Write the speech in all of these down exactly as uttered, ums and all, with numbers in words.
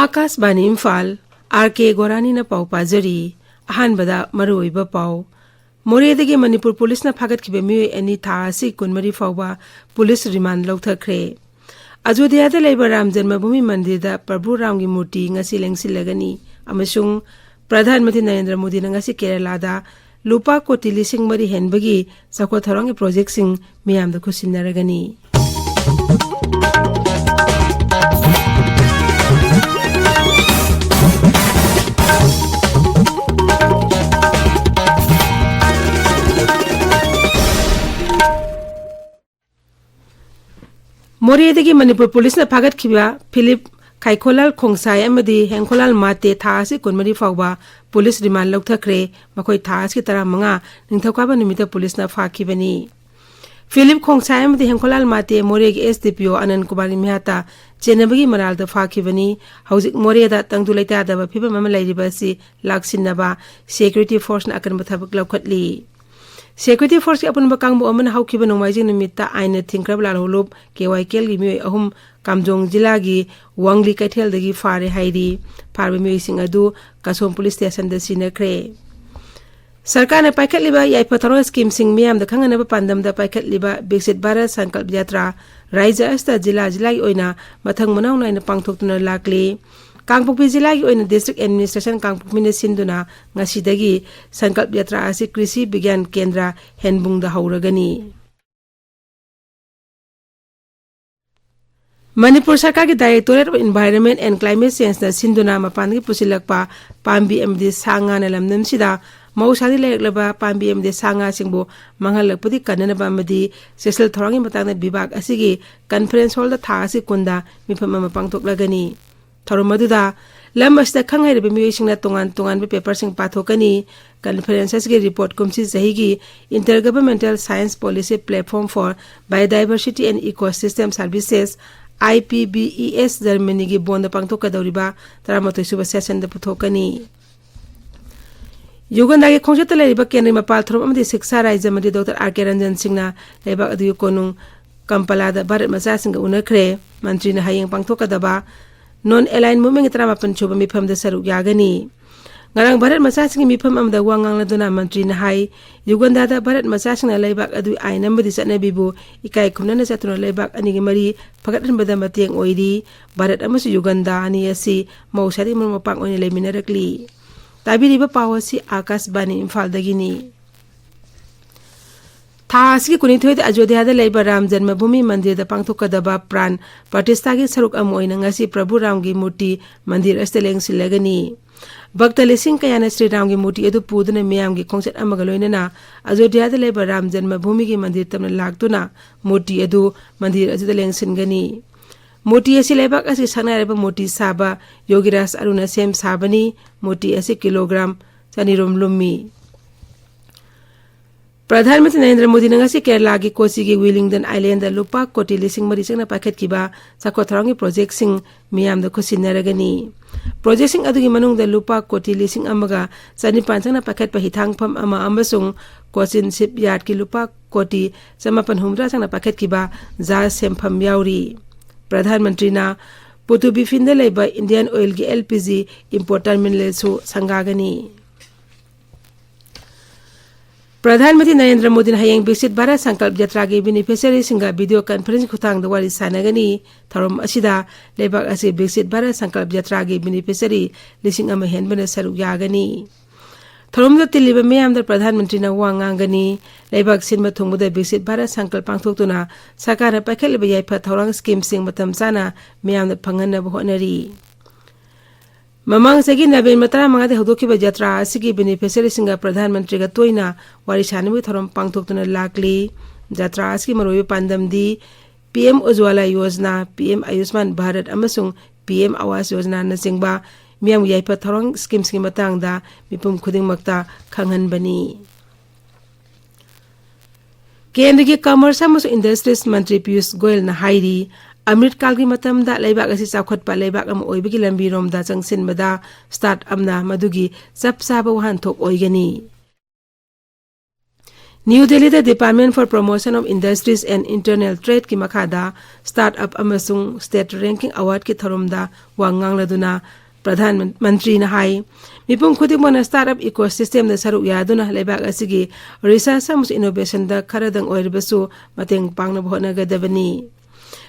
ꯑꯥꯀꯥꯁꯕꯥꯅꯤ Imphal, R ꯀꯦ ꯒꯣꯔꯥꯅꯤꯅ ꯄꯥꯎ ꯄꯥꯖꯔꯤ꯫ ꯑꯍꯥꯟꯕꯗ ꯃꯔꯨꯑꯣꯏꯕ ꯄꯥꯎ꯫ ꯃꯣꯔꯦꯗꯒꯤ ꯃꯅꯤꯄꯨꯔ ꯄꯨꯂꯤꯁꯅ ꯐꯥꯒꯠꯈꯤꯕ ꯃꯤꯑꯣꯏ ꯑꯅꯤ ꯊꯥ ꯑꯁꯤ ꯀꯨꯟꯃꯔꯤ ꯐꯥꯎꯕ ꯄꯨꯂꯤꯁ ꯔꯤꯃꯥꯟ ꯂꯧꯊꯈ꯭ꯔꯦ꯫ ꯑꯖꯣꯙ꯭ꯌꯥꯗ ꯂꯩꯕ ꯔꯥꯝ ꯖꯟꯃꯚꯨꯃꯤ ꯃꯟꯗꯤꯔꯗ ꯄ꯭ꯔꯚꯨ ꯔꯥꯝꯒꯤ ꯃꯨꯔꯇꯤ ꯉꯁꯤ ꯂꯦꯡꯁꯤꯜꯂꯒꯅꯤ ꯑꯃꯁꯨꯡ ꯄ꯭ꯔꯙꯥꯟ ꯃꯟꯇ꯭ꯔꯤ ꯅꯔꯦꯟꯗ꯭ꯔ ꯃꯣꯗꯤꯅ ꯉꯁꯤ ꯀꯦꯔꯂꯥꯗ ꯂꯨꯄꯥ ꯀꯣꯇꯤ ꯂꯤꯁꯤꯡ ꯃꯔꯤ ꯍꯦꯟꯕꯒꯤ ꯆꯥꯎꯈꯠ ꯊꯧꯔꯥꯡꯒꯤ ꯄ꯭ꯔꯣꯖꯦꯛꯁꯤꯡ ꯃꯤꯌꯥꯝꯗ ꯈꯨꯠꯁꯤꯟꯅꯔꯒꯅꯤ꯫ ꯃꯣꯔꯦꯗꯒꯤ ꯃꯅꯤꯄꯨꯔ ꯄꯨꯂꯤꯁꯅ ꯐꯥꯒꯠꯈꯤꯕ ꯐꯤꯂꯤꯞ ꯈꯥꯏꯈꯣꯂꯥꯜ ꯈꯣꯡꯁꯥꯏ ꯑꯃꯗꯤ ꯍꯦꯡꯈꯣꯂꯥꯜ ꯃꯥꯇꯦ ꯊꯥ ꯑꯁꯤ ꯀꯨꯟꯃꯔꯤ ꯐꯥꯎꯕ ꯄꯨꯂꯤꯁ ꯔꯤꯃꯥꯟ ꯂꯧꯊꯈ꯭ꯔꯦ꯫ ꯃꯈꯣꯏ ꯊꯥ ꯑꯁꯤꯒꯤ ꯇꯔꯥꯃꯉꯥ ꯅꯤꯡꯊꯧꯀꯥꯕ ꯅꯨꯃꯤꯠꯇ ꯄꯨꯂꯤꯁꯅ ꯐꯥꯈꯤꯕꯅꯤ꯫ ꯐꯤꯂꯤꯞ ꯈꯣꯡꯁꯥꯏ ꯑꯃꯗꯤ ꯍꯦꯡꯈꯣꯂꯥꯜ ꯃꯥꯇꯦ ꯃꯣꯔꯦꯒꯤ ꯑꯦꯁ ꯗꯤ ꯄꯤ ꯑꯣ ꯑꯅꯟ ꯀꯨꯃꯥꯔꯒꯤ ꯃꯤꯍꯥꯠꯇ ꯆꯦꯟꯅꯕꯒꯤ ꯃꯔꯥꯜꯗ ꯐꯥꯈꯤꯕꯅꯤ꯫ ꯍꯧꯖꯤꯛ ꯃꯣꯔꯦꯗ ꯇꯪꯗꯨ ꯂꯩꯇꯥꯗꯕ ꯐꯤꯕꯝ ꯑꯃ ꯂꯩꯔꯤꯕ ꯑꯁꯤ ꯂꯥꯛꯁꯤꯟꯅꯕ ꯁꯦꯀ꯭ꯌꯨꯔꯤꯇꯤ ꯐꯣꯔꯁꯅ ꯑꯀꯟꯕ ꯊꯕꯛ ꯂꯧꯈꯠꯂꯤ꯫ ꯁꯦꯀ꯭ꯌꯨꯔꯤꯇꯤ ꯐꯣꯔꯁꯀꯤ ꯑꯄꯨꯟꯕ ꯀꯥꯡꯕꯨ ꯑꯃꯅ ꯍꯧꯈꯤꯕ ꯅꯣꯡꯃꯥꯏꯖꯤꯡ ꯅꯨꯃꯤꯠꯇ ꯑꯥꯏꯟꯅ ꯊꯤꯡꯈ꯭ꯔꯕ ꯂꯥꯜꯍꯧꯂꯨꯞ ꯀꯦ ꯋꯥꯏ ꯀꯦꯜꯒꯤ ꯃꯤꯑꯣꯏ ꯑꯍꯨꯝ ꯀꯥꯝꯖꯣꯡ ꯖꯤꯂꯥꯒꯤ ꯋꯥꯡꯂꯤ ꯀꯩꯊꯦꯜꯗꯒꯤ ꯐꯥꯔꯦ ꯍꯥꯏꯔꯤ꯫ ꯐꯥꯔꯕ ꯃꯤꯑꯣꯏꯁꯤꯡ ꯑꯗꯨ ꯀꯥꯁꯣꯝ ꯄꯨꯂꯤꯁ ꯁ꯭ꯇꯦꯁꯟꯗ ꯁꯤꯟꯅꯈ꯭ꯔꯦ꯫ ꯁꯔꯀꯥꯔꯅ ꯄꯥꯏꯈꯠꯂꯤꯕ ꯌꯥꯏꯐ ꯊꯧꯔꯥꯡ ꯁ꯭ꯀꯤꯝꯁꯤꯡ ꯃꯤꯌꯥꯝꯗ ꯈꯪꯍꯟꯅꯕ ꯄꯥꯟꯗꯝꯗ ꯄꯥꯏꯈꯠꯂꯤꯕ ꯕꯤꯛꯁꯤꯠ ꯚꯥꯔꯠ ꯁꯪꯀꯜꯞ ꯌꯥꯇ꯭ꯔꯥ ꯔꯥꯖ꯭ꯌ ꯑꯁꯤꯗ ꯖꯤꯂꯥ ꯖꯤꯂꯥꯒꯤ ꯑꯣꯏꯅ ꯃꯊꯪ ꯃꯅꯥꯎ ꯅꯥꯏꯅ ꯄꯥꯡꯊꯣꯛꯇꯨꯅ ꯂꯥꯛꯂꯤ꯫ ꯀꯥꯡꯄꯣꯛꯄꯤ ꯖꯤꯂꯥꯒꯤ ꯑꯣꯏꯅ ꯗꯤꯁꯇ꯭ꯔꯤꯛ ꯑꯦꯗꯃꯤꯅꯤꯁꯇ꯭ꯔꯦꯁꯟ ꯀꯥꯡꯄꯣꯛꯄꯤꯅ ꯁꯤꯟꯗꯨꯅ ꯉꯁꯤꯗꯒꯤ ꯁꯪꯀꯜꯞ ꯌꯥꯇ꯭ꯔꯥ ꯑꯁꯤ ꯀ꯭ꯔꯤꯁꯤ ꯕꯤꯒ꯭ꯌꯥꯟ ꯀꯦꯟꯗ꯭ꯔ ꯍꯦꯟꯕꯨꯡꯗ ꯍꯧꯔꯒꯅꯤ꯫ ꯃꯅꯤꯄꯨꯔ ꯁꯔꯀꯥꯔꯒꯤ Directorate of Environment and Climate Changeꯅ ꯁꯤꯟꯗꯨꯅ ꯃꯄꯥꯟꯗꯒꯤ ꯄꯨꯁꯤꯜꯂꯛꯄ ꯄꯥꯝꯕꯤ ꯑꯃꯗꯤ ꯁꯥ ꯉꯥꯅ ꯂꯝꯗꯝꯁꯤꯗ ꯃꯍꯧꯁꯥꯗꯒꯤ ꯂꯩꯔꯛꯂꯕ ꯄꯥꯝꯕꯤ ꯑꯃꯗꯤ ꯁꯥ ꯉꯥꯁꯤꯡꯕꯨ ꯃꯥꯡꯍꯜꯂꯛꯄꯗꯒꯤ ꯀꯟꯅꯅꯕ ꯑꯃꯗꯤ ꯆꯦꯛꯁꯤꯜ ꯊꯧꯔꯥꯡꯒꯤ ꯃꯇꯥꯡꯗ ꯕꯤꯚꯥꯒ ꯑꯁꯤꯒꯤ ꯀꯟꯐꯔꯦꯟꯁ ꯍꯣꯜꯗ ꯊꯥ ꯑꯁꯤ ꯀꯨꯟꯗ ꯃꯤꯐꯝ ꯑꯃ ꯄꯥꯡꯊꯣꯛꯂꯒꯅꯤ꯫ ꯊꯧꯔꯝ ꯑꯗꯨꯗ ꯂꯝ ꯑꯁꯤꯗ ꯈꯪ ꯍꯩꯔꯕ ꯃꯤꯑꯣꯏꯁꯤꯡꯅ ꯇꯣꯉꯥꯟ ꯇꯣꯉꯥꯟꯕ ꯄꯦꯄꯔꯁꯤꯡ ꯄꯥꯊꯣꯛꯀꯅꯤ꯫ ꯀꯟꯐꯔꯦꯟꯁ ꯑꯁꯤꯒꯤ ꯔꯤꯄꯣꯔꯠ ꯀꯨꯝꯁꯤ ꯆꯍꯤꯒꯤ Intergovernmental Science Policy Platform for Biodiversity and Ecosystem Services, I P B E S, ꯖꯔꯃꯅꯤꯒꯤ ꯕꯣꯟꯗ ꯄꯥꯡꯊꯣꯛꯀꯗꯧꯔꯤꯕ ꯇꯔꯥꯃꯥꯊꯣꯏ ꯁꯨꯕ ꯁꯦꯁꯟꯗ ꯄꯨꯊꯣꯛꯀꯅꯤ꯫ ꯌꯨꯒꯟꯗꯥꯒꯤ ꯈꯣꯡꯆꯠꯇ ꯂꯩꯔꯤꯕ ꯀꯦꯟꯗ꯭ꯔꯒꯤ ꯃꯄꯥꯜ ꯊꯧꯔꯝ ꯑꯃꯗꯤ ꯁꯤꯛꯁꯥ ꯔꯥꯖ꯭ꯌ ꯃꯟꯇ꯭ꯔꯤ ꯗꯣꯛꯇꯔ ꯑꯥꯔ ꯀꯦ ꯔꯟꯖꯟ ꯁꯤꯡꯅ ꯂꯩꯕꯥꯛ ꯑꯗꯨꯒꯤ ꯀꯣꯅꯨꯡ ꯀꯝꯄꯂꯥꯗ ꯚꯥꯔꯠ ꯃꯆꯥꯁꯤꯡꯒ ꯎꯅꯈ꯭ꯔꯦ꯫ ꯃꯟꯇ꯭ꯔꯤꯅ ꯍꯌꯦꯡ ꯄꯥꯡꯊꯣꯛꯀꯗꯕ Non-aligned movementꯀꯤ ꯇꯔꯥꯃꯥꯄꯟ ꯁꯨꯕ ꯃꯤꯐꯝꯗ ꯁꯔꯨꯛ ꯌꯥꯒꯅꯤ꯫ ꯉꯔꯥꯡ ꯚꯥꯔꯠ ꯃꯆꯥꯁꯤꯡꯒꯤ ꯃꯤꯐꯝ ꯑꯃꯗ ꯋꯥ ꯉꯥꯡꯂꯗꯨꯅ ꯃꯟꯇ꯭ꯔꯤꯅ ꯍꯥꯏ, ꯌꯨꯒꯟꯗꯥꯗ ꯚꯥꯔꯠ ꯃꯆꯥꯁꯤꯡꯅ ꯂꯩꯕꯥꯛ ꯑꯗꯨꯒꯤ ꯑꯥꯏꯟ ꯑꯃꯗꯤ ꯆꯠꯅꯕꯤꯕꯨ ꯏꯀꯥꯏ ꯈꯨꯝꯅꯅ ꯆꯠꯇꯨꯅ ꯂꯩꯕꯥꯛ ꯑꯅꯤꯒꯤ ꯃꯔꯤ ꯐꯒꯠꯍꯟꯕꯗ ꯃꯇꯦꯡ ꯑꯣꯏꯔꯤ꯫ ꯚꯥꯔꯠ ꯑꯃꯁꯨꯡ ꯌꯨꯒꯟꯗꯥ ꯑꯅꯤ ꯑꯁꯤ ꯃꯍꯧꯁꯥꯗꯒꯤ ꯃꯔꯨꯞ ꯃꯄꯥꯡ ꯑꯣꯏꯅ ꯂꯩꯃꯤꯟꯅꯔꯛꯂꯤ꯫ ꯇꯥꯕꯤꯔꯤꯕ ꯄꯥꯎ ꯑꯁꯤ ꯑꯥꯀꯥꯁꯕꯥꯅꯤ ꯏꯝꯐꯥꯜꯗꯒꯤꯅꯤ꯫ ꯊꯥ ꯑꯁꯤꯒꯤ ꯀꯨꯟꯅꯤꯊꯣꯏꯗ ꯑꯌꯣꯙ꯭ꯌꯥꯗ ꯂꯩꯕ ꯔꯥꯝ ꯖꯟꯃꯚꯨꯃꯤ ꯃꯟꯗꯤꯔꯗ ꯄꯥꯡꯊꯣꯛꯀꯗꯕ ꯄ꯭ꯔꯥꯟ ꯄ꯭ꯔꯇꯤꯁꯊꯥꯒꯤ ꯁꯔꯨꯛ ꯑꯃ ꯑꯣꯏꯅ ꯉꯁꯤ ꯄ꯭ꯔꯚꯨ ꯔꯥꯝꯒꯤ ꯃꯨꯔꯇꯤ ꯃꯟꯗꯤꯔ ꯑꯁꯤꯗ ꯂꯦꯡꯁꯤꯜꯂꯒꯅꯤ꯫ ꯚꯛꯇ ꯂꯤꯁꯤꯡ ꯀꯌꯥꯅ ꯁ꯭ꯔꯤ ꯔꯥꯝꯒꯤ ꯃꯨꯔꯇꯤ ꯑꯗꯨ ꯄꯨꯗꯨꯅ ꯃꯤꯌꯥꯝꯒꯤ ꯈꯣꯡꯆꯠ ꯑꯃꯒ ꯂꯣꯏꯅꯅ ꯑꯌꯣꯙ꯭ꯌꯥꯗ ꯂꯩꯕ ꯔꯥꯝ ꯖꯟꯃꯚꯨꯃꯤꯒꯤ ꯃꯟꯗꯤꯔ ꯇꯝꯅ ꯂꯥꯛꯇꯨꯅ ꯃꯨꯔꯇꯤ ꯑꯗꯨ ꯃꯟꯗꯤꯔ ꯑꯗꯨꯗ ꯂꯦꯡꯁꯤꯟꯒꯅꯤ꯫ ꯃꯨꯔꯇꯤ ꯑꯁꯤ ꯂꯩꯕꯥꯛ ꯑꯁꯤ ꯁꯛꯅꯥꯏꯔꯕ ꯃꯨꯔꯇꯤ ꯁꯥꯕ ꯌꯣꯒꯤꯔꯥꯖ ꯑꯔꯨꯅ ꯁꯦꯝ ꯁꯥꯕꯅꯤ꯫ ꯃꯨꯔꯇꯤ ꯑꯁꯤ ꯀꯤꯂꯣꯒ꯭ꯔꯥꯝ ꯆꯅꯤꯔꯣꯝ ꯂꯨꯝꯃꯤ꯫ ꯄ꯭ꯔꯙꯥꯟ ꯃꯟꯇ꯭ꯔꯤ ꯅꯔꯦꯟꯗ꯭ꯔ ꯃꯣꯗꯤꯅ ꯉꯁꯤ ꯀꯦꯔꯂꯥꯒꯤ ꯀꯣꯆꯤꯒꯤ ꯋꯤꯂꯤꯡꯗꯟ ꯑꯥꯏꯂꯦꯟꯗ ꯂꯨꯄꯥ ꯀꯣꯇꯤ ꯂꯤꯁꯤꯡ ꯃꯔꯤ ꯆꯪꯅ ꯄꯥꯏꯈꯠꯈꯤꯕ ꯆꯥꯎꯈꯠ ꯊꯧꯔꯥꯡꯒꯤ ꯄ꯭ꯔꯣꯖꯦꯛꯁꯤꯡ ꯃꯤꯌꯥꯝꯗ ꯈꯨꯠꯁꯤꯟꯅꯔꯒꯅꯤ꯫ ꯄ꯭ꯔꯣꯖꯦꯛꯁꯤꯡ ꯑꯗꯨꯒꯤ ꯃꯅꯨꯡꯗ ꯂꯨꯄꯥ ꯀꯣꯇꯤ ꯂꯤꯁꯤꯡ ꯑꯃꯒ ꯆꯅꯤꯄꯥꯟ ꯆꯪꯅ ꯄꯥꯏꯈꯠꯄ ꯍꯤꯊꯥꯡꯐꯝ ꯑꯃ ꯑꯃꯁꯨꯡ ꯀꯣꯆꯤꯟ ꯁꯤꯞꯌꯥꯔꯗꯀꯤ ꯂꯨꯄꯥ ꯀꯣꯇꯤ ꯆꯃꯥꯄꯟ ꯍꯨꯝꯐꯨꯇꯔꯥ ꯆꯪꯅ ꯄꯥꯏꯈꯠꯈꯤꯕ ꯖꯍꯥꯖ ꯁꯦꯝꯐꯝ ꯌꯥꯎꯔꯤ꯫ ꯄ꯭ꯔꯙꯥꯟ ꯃꯟꯇ꯭ꯔꯤꯅ ꯄꯨꯇꯨꯕꯤꯐꯤꯟꯗ ꯂꯩꯕ ꯏꯟꯗꯤꯌꯟ ꯑꯣꯏꯜꯒꯤ L P G import terminalꯁꯨ ꯁꯪꯒꯥꯒꯅꯤ꯫ Pradhan Mantri Narendra ꯃꯣꯗꯤꯅ ꯍꯌꯦꯡ ꯕꯤꯛꯁꯤꯠ ꯚꯥꯔꯠ ꯁꯪꯀꯜꯞ ꯌꯥꯇ꯭ꯔꯥꯒꯤ ꯕꯦꯅꯤꯐꯤꯁꯔꯤꯁꯤꯡꯒ ꯚꯤꯗꯤꯑꯣ ꯀꯟꯐꯔꯦꯟꯁ ꯈꯨꯊꯥꯡꯗ ꯋꯥꯔꯤ ꯁꯥꯟꯅꯒꯅꯤ꯫ ꯊꯧꯔꯝ ꯑꯁꯤꯗ ꯂꯩꯕꯥꯛ ꯑꯁꯤ ꯕꯤꯛꯁꯤꯠ ꯚꯥꯔꯠ ꯁꯪꯀꯜꯞ ꯌꯥꯇ꯭ꯔꯥꯒꯤ ꯕꯦꯅꯤꯐꯤꯁꯔꯤ ꯂꯤꯁꯤꯡ ꯑꯃ ꯍꯦꯟꯕꯅ ꯁꯔꯨꯛ ꯌꯥꯒꯅꯤ꯫ ꯊꯧꯔꯝꯗ ꯇꯤꯜꯂꯤꯕ ꯃꯤꯌꯥꯝꯗ ꯄ꯭ꯔꯙꯥꯟ ꯃꯟꯇ꯭ꯔꯤꯅ ꯋꯥ ꯉꯥꯡꯒꯅꯤ꯫ ꯂꯩꯕꯥꯛ ꯁꯤꯟꯕ ꯊꯨꯡꯕꯗ ꯕꯤꯛꯁꯤꯠ ꯚꯥꯔꯠ ꯁꯪꯀꯜꯞ ꯄꯥꯡꯊꯣꯛꯇꯨꯅ ꯁꯔꯀꯥꯔꯅ ꯄꯥꯏꯈꯠꯂꯤꯕ ꯌꯥꯏꯐ ꯊꯧꯔꯥꯡ ꯁ꯭ꯀꯤꯝꯁꯤꯡ ꯃꯇꯝ ꯆꯥꯅ ꯃꯤꯌꯥꯝꯗ ꯐꯪꯍꯟꯅꯕ ꯍꯣꯠꯅꯔꯤ꯫ ꯃꯃꯥꯡ ꯆꯍꯤ ꯅꯕꯦꯝꯕꯔ ꯇꯔꯥꯃꯉꯥꯗ ꯍꯧꯗꯣꯛꯈꯤꯕ ꯖꯇ꯭ꯔꯥ ꯑꯁꯤꯒꯤ ꯕꯦꯅꯤꯐꯤꯁꯔꯤꯁꯤꯡꯒ ꯄ꯭ꯔꯙꯥꯟ ꯃꯟꯇ꯭ꯔꯤꯒ ꯇꯣꯏꯅ ꯋꯥꯔꯤ ꯁꯥꯅꯕꯒꯤ ꯊꯧꯔꯝ ꯄꯥꯡꯊꯣꯛꯇꯨꯅ ꯂꯥꯛꯂꯤ꯫ ꯖꯇ꯭ꯔꯥ ꯑꯁꯤꯒꯤ ꯃꯔꯨꯑꯣꯏꯕ ꯄꯥꯟꯗꯝꯗꯤ P M Ujjwala Yojana, P M Ayushman Bharat ꯑꯃꯁꯨꯡ P M Awas Yojananꯆꯤꯡꯕ ꯃꯤꯌꯥꯝꯒꯤ ꯌꯥꯏꯐ ꯊꯧꯔꯥꯡ ꯁ꯭ꯀꯤꯝꯁꯤꯡꯒꯤ ꯃꯇꯥꯡꯗ ꯃꯤꯄꯨꯝ ꯈꯨꯗꯤꯡꯃꯛꯇ ꯈꯪꯍꯟꯕꯅꯤ꯫ ꯀꯦꯟꯗ꯭ꯔꯒꯤ ꯀꯃꯔꯁ ꯑꯃꯁꯨꯡ ꯏꯟꯗꯁꯇ꯭ꯔꯤꯁ ꯃꯟꯇ꯭ꯔꯤ ꯄꯤꯌꯨꯁ ꯒꯣꯌꯜꯅ ꯍꯥꯏꯔꯤ, ꯑꯃ꯭ꯔꯤꯠ ꯀꯥꯜꯒꯤ ꯃꯇꯝꯗ ꯂꯩꯕꯥꯛ ꯑꯁꯤ ꯆꯥꯎꯈꯠꯄ ꯂꯩꯕꯥꯛ ꯑꯃ ꯑꯣꯏꯕꯒꯤ ꯂꯝꯕꯤꯔꯣꯝꯗ ꯆꯪꯁꯤꯟꯕꯗ ꯁ꯭ꯇꯥꯔꯠ ꯑꯞꯅ ꯃꯗꯨꯒꯤ ꯆꯞ ꯆꯥꯕ ꯋꯥꯍꯟꯊꯣꯛ ꯑꯣꯏꯒꯅꯤ꯫ ꯅ꯭ꯌꯨ ꯗꯦꯜꯂꯤꯗ Department for Promotion of Industries and Internal Tradeꯀꯤ ꯃꯈꯥꯗ Startup ꯑꯃꯁꯨꯡ State Ranking Awardꯀꯤ ꯊꯧꯔꯝꯗ ꯋꯥ ꯉꯥꯡꯂꯗꯨꯅ ꯄ꯭ꯔꯙꯥꯟ ꯃꯟꯇ꯭ꯔꯤꯅ ꯍꯥꯏ, ꯃꯤꯄꯨꯝ ꯈꯨꯗꯤꯡꯃꯛꯅ startup ecosystemꯗ ꯁꯔꯨꯛ ꯌꯥꯗꯨꯅ ꯂꯩꯕꯥꯛ ꯑꯁꯤꯒꯤ research ꯑꯃꯁꯨꯡ innovationꯗ ꯈꯔꯗꯪ ꯑꯣꯏꯔꯕꯁꯨ ꯃꯇꯦꯡ ꯄꯥꯡꯅꯕ ꯍꯣꯠꯅꯒꯗꯕꯅꯤ꯫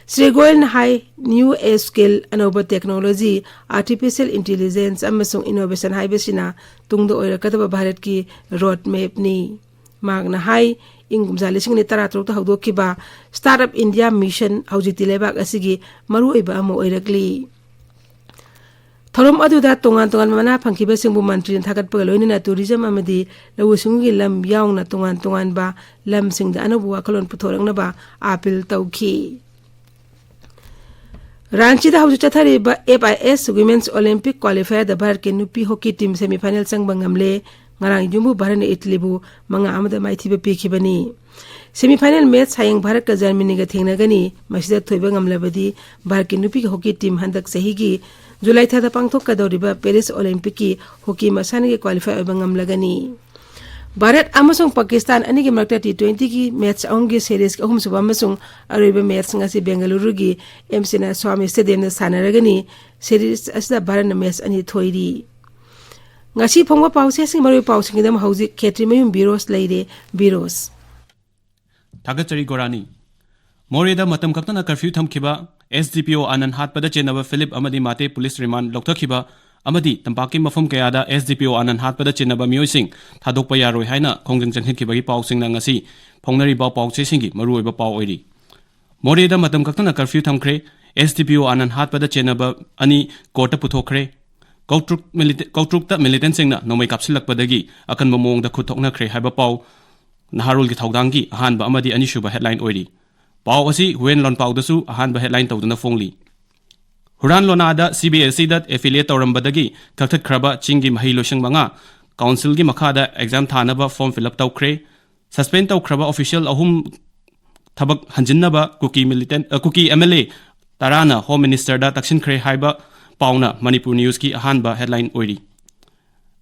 ꯁ꯭ꯔꯤ ꯒꯣꯌꯜꯅ ꯍꯥꯏ, new age skill, ꯑꯅꯧꯕ technology, artificial intelligence ꯑꯃꯁꯨꯡ innovation ꯍꯥꯏꯕꯁꯤꯅ ꯇꯨꯡꯗ ꯑꯣꯏꯔꯛꯀꯗꯕ ꯚꯥꯔꯠꯀꯤ road mapꯅꯤ꯫ ꯃꯍꯥꯛꯅ ꯍꯥꯏ, ꯏꯪ ꯀꯨꯝꯖꯥ ꯂꯤꯁꯤꯡ ꯑꯅꯤ ꯇꯔꯥꯇꯔꯨꯛꯇ ꯍꯧꯗꯣꯛꯈꯤꯕ Startup India Mission ꯍꯧꯖꯤꯛꯇꯤ ꯂꯩꯕꯥꯛ ꯑꯁꯤꯒꯤ ꯃꯔꯨꯑꯣꯏꯕ ꯑꯃ ꯑꯣꯏꯔꯛꯂꯤ꯫ ꯊꯧꯔꯝ ꯑꯗꯨꯗ ꯇꯣꯉꯥꯟ ꯇꯣꯉꯥꯟꯕ ꯃꯅꯥ ꯐꯪꯈꯤꯕꯁꯤꯡꯕꯨ ꯃꯟꯇ꯭ꯔꯤꯅ ꯊꯥꯒꯠꯄꯒ ꯂꯣꯏꯅꯅ tourism ꯑꯃꯗꯤ ꯂꯧꯎ ꯁꯤꯡꯎꯒꯤ ꯂꯝ ꯌꯥꯎꯅ ꯇꯣꯉꯥꯟ ꯇꯣꯉꯥꯟꯕ ꯂꯝꯁꯤꯡꯗ ꯑꯅꯧꯕ ꯋꯥꯈꯜꯂꯣꯟ ꯄꯨꯊꯣꯔꯛꯅꯕ appeal ꯇꯧꯈꯤ꯫ ꯔꯥꯟꯆꯤꯗ ꯍꯧꯖꯤꯛ ꯆꯠꯊꯔꯤꯕ F I S Women's Olympic Qualifierꯗ ꯚꯥꯔꯠꯀꯤ ꯅꯨꯄꯤ hockey team semifinal ꯆꯪꯕ ꯉꯝꯂꯦ꯫ ꯉꯔꯥꯡ ꯌꯨꯝꯕꯨ ꯚꯥꯔꯠꯅ ꯏꯇꯂꯤꯕꯨ ꯃꯉꯥ ꯑꯃꯗ ꯃꯥꯏꯊꯤꯕ ꯄꯤꯈꯤꯕꯅꯤ꯫ Semifinal match ꯍꯌꯦꯡ ꯚꯥꯔꯠꯀ ꯖꯔꯃꯅꯤꯒ ꯊꯦꯡꯅꯒꯅꯤ꯫ ꯃꯁꯤꯗ ꯊꯣꯏꯕ ꯉꯝꯂꯕꯗꯤ ꯚꯥꯔꯠꯀꯤ ꯅꯨꯄꯤꯒꯤ hockey team ꯍꯟꯗꯛ ꯆꯍꯤꯒꯤ ꯖꯨꯂꯥꯏ ꯊꯥꯗ ꯄꯥꯡꯊꯣꯛꯀꯗꯧꯔꯤꯕ Paris Olympicꯀꯤ hockey ꯃꯁꯥꯟꯅꯒꯤ qualify ꯑꯣꯏꯕ ꯉꯝꯂꯒꯅꯤ꯫ ꯚꯥꯔꯠ ꯑꯃꯁꯨꯡ ꯄꯥꯀꯤꯁꯇꯥꯟ ꯑꯅꯤꯒꯤ ꯃꯔꯛꯇ T twentyꯒꯤ match ꯑꯍꯨꯝꯒꯤ series ꯑꯍꯨꯝꯁꯨꯕ ꯑꯃꯁꯨꯡ ꯑꯔꯣꯏꯕ match ꯉꯁꯤ ꯕꯦꯡꯒꯂꯨꯔꯨꯒꯤ M Chinnaswamy Stadiumꯗ ꯁꯥꯟꯅꯔꯒꯅꯤ꯫ Series ꯑꯁꯤꯗ ꯚꯥꯔꯠꯅ match ꯑꯅꯤ ꯊꯣꯏꯔꯤ꯫ ꯉꯁꯤ ꯐꯣꯡꯕ ꯄꯥꯎꯆꯦꯁꯤꯡ ꯃꯔꯨꯑꯣꯏꯕ ꯄꯥꯎꯁꯤꯡꯒꯤꯗꯃꯛ ꯍꯧꯖꯤꯛ ꯈꯦꯇ꯭ꯔꯤꯃꯌꯨꯝ ꯕꯤꯔꯣꯁ ꯂꯩꯔꯦ꯫ ꯕꯤꯔꯣꯁ꯫ ꯊꯥꯒꯠꯆꯔꯤ ꯒꯣꯔꯥꯅꯤ꯫ ꯃꯣꯔꯦꯗ ꯃꯇꯝ ꯈꯛꯇꯅ curfew ꯊꯝꯈꯤꯕ S D P O ꯑꯥꯅꯟ ꯍꯥꯠꯄꯗ ꯆꯦꯟꯅꯕ ꯐꯤꯂꯤꯞ ꯑꯃꯗꯤ ꯃꯥꯇꯦ police remand ꯂꯧꯊꯈꯤꯕ ꯑꯃꯗꯤ ꯇꯝꯄꯥꯛꯀꯤ ꯃꯐꯝ ꯀꯌꯥꯗ S D P O ꯑꯥꯅꯟ ꯍꯥꯠꯄꯗ ꯆꯦꯟꯅꯕ ꯃꯤꯑꯣꯏꯁꯤꯡ ꯊꯥꯗꯣꯛꯄ ꯌꯥꯔꯣꯏ ꯍꯥꯏꯅ ꯈꯣꯡꯖꯪ ꯆꯪꯁꯤꯟꯈꯤꯕꯒꯤ ꯄꯥꯎꯁꯤꯡꯅ ꯉꯁꯤ ꯐꯣꯡꯅꯔꯤꯕ ꯄꯥꯎꯆꯦꯁꯤꯡꯒꯤ ꯃꯔꯨꯑꯣꯏꯕ ꯄꯥꯎ ꯑꯣꯏꯔꯤ꯫ ꯃꯣꯔꯦꯗ ꯃꯇꯝ ꯈꯛꯇꯅ curfew ꯊꯝꯈ꯭ꯔꯦ꯫ S D P O ꯑꯥꯅꯟ ꯍꯥꯠꯄꯗ ꯆꯦꯟꯅꯕ ꯑꯅꯤ courtꯇ ꯄꯨꯊꯣꯛꯈ꯭ꯔꯦ꯫ ꯀꯧꯇ꯭ꯔꯨꯛ milita-, ꯀꯧꯇ꯭ꯔꯨꯛꯇ militantꯁꯤꯡꯅ ꯅꯣꯡꯃꯩ ꯀꯥꯞꯁꯤꯜꯂꯛꯄꯗꯒꯤ ꯑꯀꯟꯕ ꯃꯑꯣꯡꯗ ꯈꯨꯠ ꯊꯣꯛꯅꯈ꯭ꯔꯦ ꯍꯥꯏꯕ ꯄꯥꯎ ꯅꯍꯥꯔꯣꯜꯒꯤ ꯊꯧꯗꯥꯡꯒꯤ ꯑꯍꯥꯟꯕ ꯑꯃꯗꯤ ꯑꯅꯤꯁꯨꯕ headline ꯑꯣꯏꯔꯤ꯫ ꯄꯥꯎ ꯑꯁꯤ ꯍꯨꯋꯦꯟ ꯂꯣꯟꯄꯥꯎꯗꯁꯨ ꯑꯍꯥꯟꯕ headline ꯇꯧꯗꯨꯅ ꯐꯣꯡꯂꯤ꯫ ꯍꯨꯔꯥꯟ ꯂꯣꯅꯥꯗ C B S Eꯗ affiliate ꯇꯧꯔꯝꯕꯗꯒꯤ ꯀꯛꯊꯠꯈ꯭ꯔꯕ ꯆꯤꯡꯒꯤ ꯃꯍꯩ ꯂꯣꯏꯁꯪ ꯃꯉꯥ councilꯒꯤ ꯃꯈꯥꯗ exam ꯊꯥꯅꯕ form fill up ꯇꯧꯈ꯭ꯔꯦ꯫ Suspend ꯇꯧꯈ꯭ꯔꯕ official ꯑꯍꯨꯝ ꯊꯕꯛ ꯍꯟꯖꯤꯟꯅꯕ ꯀꯨꯀꯤ militant, ꯑ, ꯀꯨꯀꯤ M L A ꯇꯔꯥꯅ Home Ministerꯗ ꯇꯛꯁꯤꯟꯈ꯭ꯔꯦ ꯍꯥꯏꯕ ꯄꯥꯎꯅ Manipur Newsꯀꯤ ꯑꯍꯥꯟꯕ headline ꯑꯣꯏꯔꯤ꯫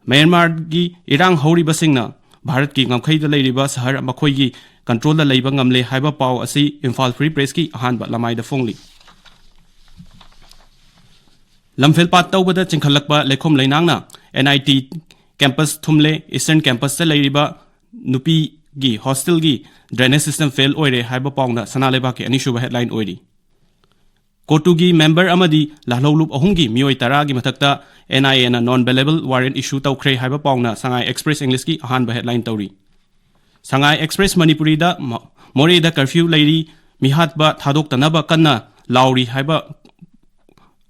ꯃ꯭ꯌꯥꯟꯃꯥꯔꯒꯤ ꯏꯔꯥꯡ ꯍꯧꯔꯤꯕꯁꯤꯡꯅ ꯚꯥꯔꯠꯀꯤ ꯉꯝꯈꯩꯗ ꯂꯩꯔꯤꯕ ꯁꯍꯔ ꯃꯈꯣꯏꯒꯤ ꯀꯟꯇ꯭ꯔꯣꯜꯗ ꯂꯩꯕ ꯉꯝꯂꯦ ꯍꯥꯏꯕ ꯄꯥꯎ ꯑꯁꯤ ꯏꯝꯐꯥꯜ ꯐ꯭ꯔꯤ ꯄ꯭ꯔꯦꯁꯀꯤ ꯑꯍꯥꯟꯕ ꯂꯃꯥꯏꯗ ꯐꯣꯡꯂꯤ꯫ ꯂꯝꯐꯦꯜ ꯄꯥꯠ ꯇꯧꯕꯗ ꯆꯤꯡꯈꯠꯂꯛꯄ ꯂꯩꯈꯣꯝ ꯂꯩꯅꯥꯡꯅ ꯑꯦꯟ ꯑꯥꯏ ꯇꯤ ꯀꯦꯝꯄꯁ ꯊꯨꯝꯂꯦ, ꯏꯁꯇꯔꯟ ꯀꯦꯝꯄꯁꯇ ꯂꯩꯔꯤꯕ ꯅꯨꯄꯤꯒꯤ ꯍꯣꯁꯇꯦꯜꯒꯤ ꯗ꯭ꯔꯦꯅꯦꯖ ꯁꯤꯁꯇꯦꯝ ꯐꯦꯜ ꯑꯣꯏꯔꯦ ꯍꯥꯏꯕ ꯄꯥꯎꯅ ꯁꯅꯥ ꯂꯩꯕꯥꯛꯀꯤ ꯑꯅꯤꯁꯨꯕ ꯍꯦꯗꯂꯥꯏꯟ ꯑꯣꯏꯔꯤ꯫ ꯀꯣꯇꯨꯒꯤ ꯃꯦꯝꯕꯔ ꯑꯃꯗꯤ ꯂꯥꯜꯍꯧꯂꯨꯞ ꯑꯍꯨꯝꯒꯤ ꯃꯤꯑꯣꯏ ꯇꯔꯥꯒꯤ ꯃꯊꯛꯇ ꯑꯦꯟ ꯑꯥꯏ ꯑꯦꯅ ꯅꯣꯟ ꯕꯦꯂꯦꯕꯜ ꯋꯥꯔꯦꯟ ꯏꯁꯨ ꯇꯧꯈ꯭ꯔꯦ ꯍꯥꯏꯕ ꯄꯥꯎꯅ ꯁꯉꯥꯏ ꯑꯦꯛꯁꯄ꯭ꯔꯦꯁ ꯏꯪꯂꯤꯁꯀꯤ ꯑꯍꯥꯟꯕ ꯍꯦꯗꯂꯥꯏꯟ ꯇꯧꯔꯤ꯫ ꯁꯉꯥꯏ ꯑꯦꯛꯁꯄ꯭ꯔꯦꯁ ꯃꯅꯤꯄꯨꯔꯤꯗ ꯃ-, ꯃꯣꯔꯦꯗ ꯀꯔꯐ꯭ꯌꯨ ꯂꯩꯔꯤ, ꯃꯤꯍꯥꯠꯄ ꯊꯥꯗꯣꯛꯇꯅꯕ ꯀꯟꯅ ꯂꯥꯎꯔꯤ ꯍꯥꯏꯕ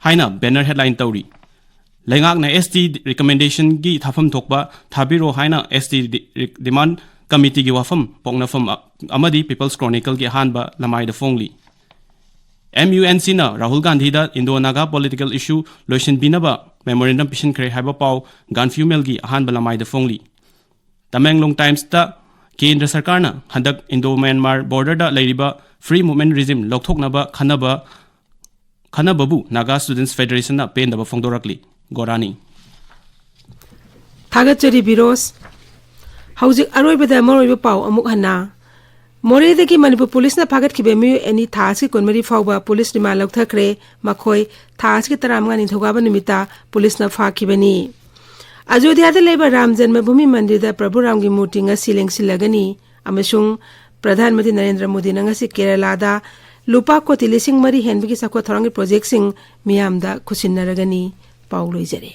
ꯍꯥꯏꯅ ꯕꯦꯅꯔ ꯍꯦꯗꯂꯥꯏꯟ ꯇꯧꯔꯤ꯫ ꯂꯩꯉꯥꯛꯅ ꯑꯦꯁ ꯇꯤ ꯔꯤꯀꯃꯦꯟꯗꯦꯁꯟꯒꯤ ꯊꯥꯐꯝ ꯊꯣꯛꯄ ꯊꯥꯕꯤꯔꯣ ꯍꯥꯏꯅ ꯑꯦꯁ ꯇꯤ ꯗꯤ-, ꯗꯤꯃꯥꯟ ꯀꯃꯤꯇꯤꯒꯤ ꯋꯥꯐꯝ ꯄꯣꯛꯅꯐꯝ ꯑ-, ꯑꯃꯗꯤ ꯄꯤꯄꯜꯁ ꯀ꯭ꯔꯣꯅꯤꯀꯜꯒꯤ ꯑꯍꯥꯟꯕ ꯂꯃꯥꯏꯗ ꯐꯣꯡꯂꯤ꯫ ꯑꯦꯝ ꯌꯨ ꯑꯦꯟ ꯁꯤꯅ ꯔꯥꯍꯨꯜ ꯒꯥꯟꯙꯤꯗ ꯏꯟꯗꯣ ꯅꯥꯒꯥ ꯄꯣꯂꯤꯇꯤꯀꯦꯜ ꯏꯁꯨ ꯂꯣꯏꯁꯤꯟꯕꯤꯅꯕ ꯃꯦꯃꯣꯔꯦꯟꯗꯝ ꯄꯤꯁꯤꯟꯈ꯭ꯔꯦ ꯍꯥꯏꯕ ꯄꯥꯎ ꯒꯥꯟꯐ꯭ꯌꯨ ꯃꯦꯜꯒꯤ ꯑꯍꯥꯟꯕ ꯂꯃꯥꯏꯗ ꯐꯣꯡꯂꯤ꯫ ꯇꯃꯦꯡꯂꯣꯡ ꯇꯥꯏꯝꯁꯇ ꯀꯦꯟꯗ꯭ꯔ ꯁꯔꯀꯥꯔꯅ ꯍꯟꯗꯛ ꯏꯟꯗꯣ ꯃ꯭ꯌꯥꯟꯃꯥꯔ ꯕꯣꯔꯗꯔꯗ ꯂꯩꯔꯤꯕ ꯐ꯭ꯔꯤ ꯃꯨꯚꯃꯦꯟ ꯔꯤꯖꯤꯝ ꯂꯧꯊꯣꯛꯅꯕ ꯈꯟꯅꯕ, ꯈꯟꯅꯕꯕꯨ ꯅꯥꯒꯥ ꯁ꯭ꯇꯨꯗꯦꯟꯠꯁ ꯐꯦꯗꯔꯦꯁꯟꯅ ꯄꯦꯟꯗꯕ ꯐꯣꯡꯗꯣꯔꯛꯂꯤ꯫ ꯒꯣꯔꯥꯅꯤ꯫ ꯊꯥꯒꯠꯆꯔꯤ ꯕꯤꯔꯣꯁ꯫ ꯍꯧꯖꯤꯛ ꯑꯔꯣꯏꯕꯗ ꯃꯔꯨꯑꯣꯏꯕ ꯄꯥꯎ ꯑꯃꯨꯛ ꯍꯟꯅ꯫ ꯃꯣꯔꯦꯗꯒꯤ ꯃꯅꯤꯄꯨꯔ ꯄꯨꯂꯤꯁꯅ ꯐꯥꯒꯠꯈꯤꯕ ꯃꯤꯑꯣꯏ ꯑꯅꯤ ꯊꯥ ꯑꯁꯤꯒꯤ ꯀꯨꯟꯃꯔꯤ ꯐꯥꯎꯕ ꯄꯨꯂꯤꯁ ꯔꯤꯃꯥꯟ ꯂꯧꯊꯈ꯭ꯔꯦ꯫ ꯃꯈꯣꯏ ꯊꯥ ꯑꯁꯤꯒꯤ ꯇꯔꯥꯃꯉꯥ ꯅꯤꯡꯊꯧꯀꯥꯕ ꯅꯨꯃꯤꯠꯇ ꯄꯨꯂꯤꯁꯅ ꯐꯥꯈꯤꯕꯅꯤ꯫ ꯑꯌꯣꯙ꯭ꯌꯥꯗ ꯂꯩꯕ ꯔꯥꯝ ꯖꯟꯃꯚꯨꯃꯤ ꯃꯟꯗꯤꯔꯗ ꯄ꯭ꯔꯚꯨ ꯔꯥꯝꯒꯤ ꯃꯨꯔꯇꯤ ꯉꯁꯤ ꯂꯦꯡꯁꯤꯜꯂꯒꯅꯤ ꯑꯃꯁꯨꯡ ꯄ꯭ꯔꯙꯥꯟ ꯃꯟꯇ꯭ꯔꯤ ꯅꯔꯦꯟꯗ꯭ꯔ ꯃꯣꯗꯤꯅ ꯉꯁꯤ ꯀꯦꯔꯂꯥꯗ ꯂꯨꯄꯥ ꯀꯣꯇꯤ ꯂꯤꯁꯤꯡ ꯃꯔꯤ ꯍꯦꯟꯕꯒꯤ ꯆꯥꯎꯈꯠ ꯊꯧꯔꯥꯡꯒꯤ ꯄ꯭ꯔꯣꯖꯦꯛꯁꯤꯡ ꯃꯤꯌꯥꯝꯗ ꯈꯨꯠꯁꯤꯟꯅꯔꯒꯅꯤ꯫ ꯄꯥꯎ ꯂꯣꯏꯖꯔꯦ꯫